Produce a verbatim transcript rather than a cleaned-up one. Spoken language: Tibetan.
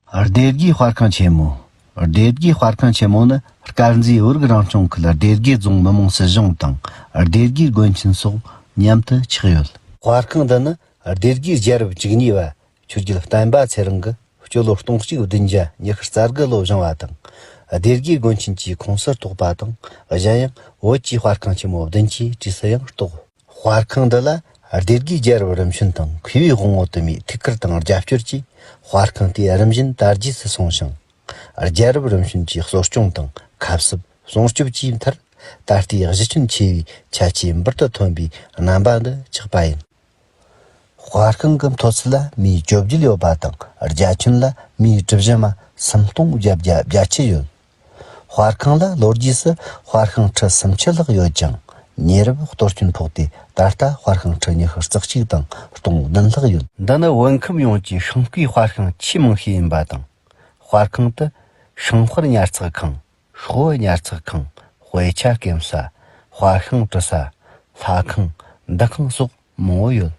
སྡེ་དགེའི་དཔར་ཁང་ཆེན་མོ། སྡེ་དགེའི་དཔར་ཁང་ཆེན་མོ་ནི་དཀར་མཛེས་བོད་རིགས་རང་སྐྱོང་ཁུལ་སྡེ་དགེ་རྫོང་མི་དམངས་སྲིད་གཞུང་དང་སྡེ་དགེའི་དགོན་ཆེན་སོགས་མཉམ་དུ་ཆགས་ཡོད། དཔར་ཁང་འདི་ནི་སྡེ་དགེའི་རྒྱལ་རབས་བཅུ་གཉིས་པ་ཆོས་རྒྱལ་བསྟན་པ་ཚེ་རིང་གིས་སྤྱི་ལོ་སྟོང་གཅིག་བདུན་བརྒྱ་ཉི་ཤུ་རྩ་དགུ་ལོ་བཞེངས་པ་དང་། སྡེ་དགེའི་དགོན་ཆེན་གྱི་ཁོངས་སུ་གཏོགས་པ་དང་། གཞན་ཡང་བོད་ཀྱི་དཔར་ཁང་ཆེན་མོ་བདུན་གྱི་གྲས་སུ་ཡང་གཏོགས། དཔར་ཁང་འདི་ལ་སྡེ་དགེའི་རྒྱལ་རབས་རིམ་བྱོན་དང་མཁས་པའི་དབང་པོ་དུ་མའི་ཐུགས་ཁུར་དང་རྒྱབ་སྐྱོར་གྱིས། དཔར་ཁང་དེ་རིམ་བཞིན་དར་རྒྱས་སུ་སོང་ཞིང་། རྒྱལ་རབས་རིམ་བྱོན་གྱི་གསོ་སྐྱོང་དང་ཁ་གསབ་སྲུང་སྐྱོབ་བཅས་མཐར། ད་ལྟའི་གཞི་ཁྱོན་ཆེ་བའི་ཁྱད་ཆོས་འབུར་དུ་ཐོན་པའི་རྣམ་པ་འདི་ཆགས་པ་ཡིན། དཔར་ཁང་གི་མཐོ་ཚད་ལ་མིའི་བཅོ་བརྒྱད་ཡོད་པ་དང་། རྒྱ་ཁྱོན་ལ་མིའི་གྲུ་བཞི་མ་སུམ་སྟོང་བརྒྱད་བརྒྱ་བརྒྱད་ཅུ་ཡོད། དཔར་ཁང་ལ་ལོ་རྒྱུས་སུ་དཔར་ཤིང་ཁྲི་སུམ་ཅུ་ལྷག་ཡོད་ཅིང་། ཉེ་རབས་གཏོར་སྐྱོན་ཕོག་སྟེ་ད་ལྟ་དཔར་ཤིང་ཁྲི་ཉི་ཤུ་རྩ་གཅིག་དང་སྟོང་བདུན་ལྷག་ཡོད། འདི་ནི་བོད་ཁམས་ཡོངས་ཀྱི་ཤིང་སྐུའི་དཔར་ཤིང་ཆེས་མང་ཤོས་ཡིན་པ་དང་། དཔར་ཁང་དུ་ཤིང་དཔར་ཉར་ཚགས་ཁང་། ཤོག་བུ་ཉར་ཚགས་ཁང་། དཔེ་ཆ་སྐེམ་ས། དཔར་ཤིང་བྲི་ས། ལྷ་ཁང་། འདུ་ཁང་སོགས་མང་བོ་ཡོད།